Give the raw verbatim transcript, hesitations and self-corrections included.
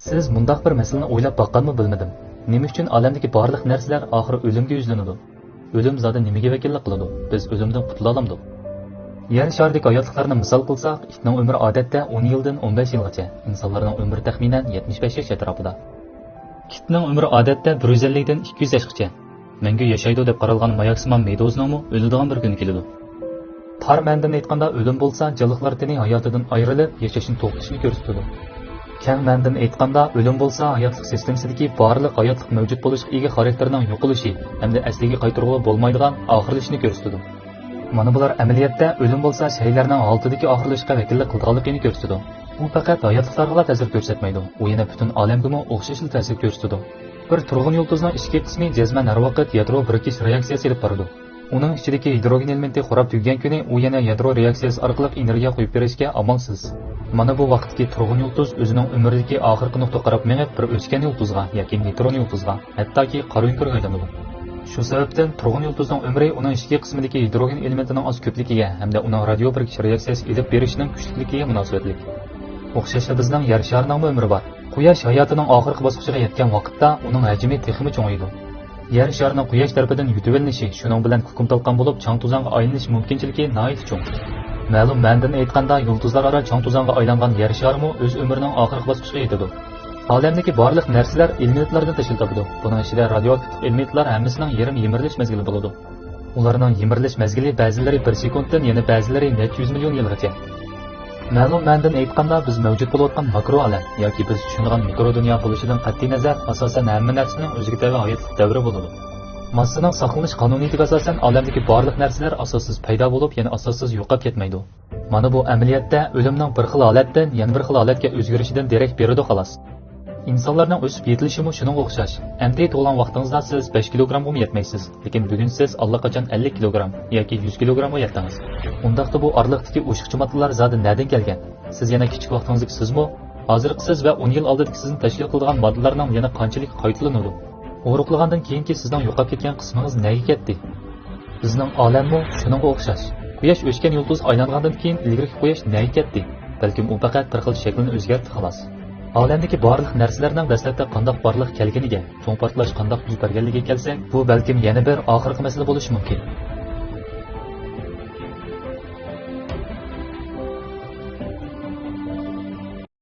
سىز مۇنداق بىر مەسىلىنى ئويلاپ باققانمۇ بىلمىدىم. نېمە ئۈچۈن ئالەمدىكى بارلىق نەرسىلەر ئاخىرى ئۆلۈمگە يۈزلىنىدۇ؟ ئۆلۈم زادى نېمىگە ۋەكىللىك قىلىدۇ؟ بىز ئۆلۈمدىن قۇتۇلالامدۇق؟ يەر شارىدىكى ھاياتلىقلارنى مىسال قىلساق، ئىتنىڭ ئۆمرى ئادەتتە ئون يىلدىن ئون بەش يىلغىچە، ئىنسانلارنىڭ ئۆمرى تەخمىنەن يەتمىش بەش ياش ئەتراپىدا. ئىتنىڭ ئۆمرى ئادەتتە بىر يۈز ئەللىكتىن ئىككى يۈز ياشقىچە. مەڭگۈ ياشايدۇ دەپ قارالغان ماياكسىمان مېدۇزىنىڭمۇ ئۆلىدىغان بىر كۈنى كېلىدۇ. تار مەنىدىن ئېيتقاندا، ئۆلۈم بولسا جانلىقلار تېنى ھاياتىدىن ئايرىلىپ، ياشاشنى توختىتىشنى كۆرسىتىدۇ. كەڭ مەنىدىن ئېيتقاندا، ئۆلۈم بولسا ھاياتلىق سىستېمىسىدىكى بارلىق ھاياتلىق مەۋجۇت بولۇشقا ئىگە خاراكتېرنىڭ يوقىلىشى ھەمدە ئەسلىگە قايتۇرغىلى بولمايدىغان ئاخىرلىشىشنى كۆرسىتىدۇ. مانا بۇلار ئەمەلىيەتتە ئۆلۈم بولسا شەيئىلەرنىڭ ھالىتىدىكى ئاخىرلىشىشقا ۋەكىللىك قىلىدىغانلىقىنى كۆرسىتىدۇ. ئۇ پەقەت ھاياتلىقلارغىلا تەسىر كۆرسەتمەيدۇ، ئۇ يەنە پۈتۈن ئالەمگىمۇ ئوخشاشلا تەسىر كۆرسىتىدۇ. بىر تۇرغۇن يۇلتۇزنىڭ ئىچكى قىسمى جەزمەن ھەر ۋاقىت يادرو بىرىكىش رېئاكسىيەسى ئېلىپ بارىدۇ. ئۇنىڭ ئىچىدىكى گىدروگېن ئېلېمېنتى خوراپ تۈگىگەن كۈنى ئۇ يەنە يادرو رېئاكسىيەسى ئارقىلىق ئېنېرگىيە قويۇپ بېرىشكە ئامالسىز. مانا بۇ ۋاقىتتىكى تۇرغۇن يۇلتۇز ئۆزىنىڭ ئۆمرىدىكى ئاخىرقى نۇقتىغا قاراپ مېڭىپ، بىر ئۆچكەن يۇلتۇزغا ياكى نېيترون يۇلتۇزغا، ھەتتاكى قارا ئۆڭكۈرگە ئايلىنىدۇ. شۇ سەۋەبتىن تۇرغۇن يۇلتۇزنىڭ ئۆمرى ئۇنىڭ ئىچكى قىسمىدىكى گىدروگېن ئېلېمېنتىنىڭ ئاز كۆپلۈكىگە ھەمدە ئۇنىڭ رادىيو بىرىكىش رېئاكسىيەسى ئېلىپ بېرىشنىڭ كۈچلۈكلۈكىگە مۇناسىۋەتلىك. ئوخشاشلا بىزنىڭ يەر شارىنىڭمۇ ئۆمرى بار. قۇياش ھاياتىنىڭ ئاخىرقى باسقۇچىغا يەتكەن ۋاقىتتا ئۇنىڭ ھەجمى تېخىمۇ چوڭىيىدۇ. يەر شارىنىڭ قۇياش تەرىپىدىن يۇتۇۋېلىنىشى، شۇنىڭ بىلەن كۇكۇم تالقان بولۇپ چاڭ-توزانغا ئايلىنىش مۇمكىنچىلىكى ناھايىتى چوڭ. مەلۇم مەنىدىن ئېيتقاندا، يۇلتۇزلار ئارا چاڭ-توزانغا ئايلانغان يەر شارىمۇ ئۆز ئۆمرىنىڭ ئاخىرقى باسقۇچىغا يېتىدۇ. ئالەمدىكى بارلىق نەرسىلەر ئېلېمېنتلاردىن تەشكىل تاپىدۇ. بۇنىڭ ئىچىدە رادىئوئاكتىپ ئېلېمېنتلار ھەممىسىنىڭ يېرىم يىمىرىلىش مەزگىلى بولىدۇ. ئۇلارنىڭ يىمىرىلىش مەزگىلى بەزىلىرى بىر سېكۇنتتىن، يەنە بەزىلىرى نەچچە يۈز مىليون يىلغىچە. مەلۇم مەنىدىن ئېيتقاندا، بىز مەۋجۇت بولۇۋاتقان ماكرو ئالەم ياكى بىز چۈشىنىدىغان مىكرو دۇنيا بولۇشىدىن قەتئىينەزەر، ئاساسەن ھەممە نەرسىنىڭ ئۆزىگە تەۋە ھاياتلىق دەۋرى بولىدۇ. ماسسىنىڭ ساقلىنىش قانۇنىيىتىگە ئاساسەن ئالەمدىكى بارلىق نەرسىلەر ئاساسسىز پەيدا بولۇپ، يەنە ئاساسسىز يوقاپ كەتمەيدۇ. مانا بۇ ئەمەلىيەتتە ئۆلۈمنىڭ بىر خىل ھالەتتىن يەنە بىر خىل ھالەتكە ئۆزگىرىشىدىن دېرەك بېرىدۇ، خالاس. ئىنسانلارنىڭ ئۆسۈپ يېتىلىشىمۇ شۇنىڭغا ئوخشاش. ئەمدى تۇغۇلغان ۋاقتىڭىزدا سىز بەش كىلوگرامغىمۇ يەتمەيسىز، لېكىن بۈگۈن سىز ئاللىقاچان ئەللىك كىلوگرام ياكى يۈز كىلوگرامغا يەتتىڭىز. ئۇنداقتا بۇ ئارىلىقتىكى ئوشۇقچە ماددىلار زادى نەدىن كەلگەن؟ سىز يەنە كىچىك ۋاقتىڭىزدىكى سىزمۇ؟ ھازىرقى سىز ۋە ئون يىل ئالدىدىكى سىزنى تەشكىل قىلىدىغان ماددىلارنىڭ يەنە قانچىلىكى قايتىلىنىدۇ؟ ئورۇقلىغاندىن كېيىنكى سىزنىڭ يوقاپ كەتكەن قىسمىڭىز نەگە كەتتى؟ بىزنىڭ ئالەممۇ شۇنىڭغا ئوخشاش. قۇياش ئۆچكەن يۇلتۇز ئايلانغاندىن كېيىن ئىلگىرىكى قۇياش نەگە كەتتى؟ بەلكىم ئۇ پەقەت بىر خىل شەكلىنى ئۆزگەرتتى، خالاس. ئالەمدىكى بارلىق نەرسىلەرنىڭ دەسلەپتە قانداق بارلىققا كەلگىنىگە، چوڭ پارتلاش قانداق يۈز بەرگەنلىكىگە كەلسەك، بۇ بەلكىم يەنە بىر ئاخىرقى مەسىلە بولۇشى مۇمكىن.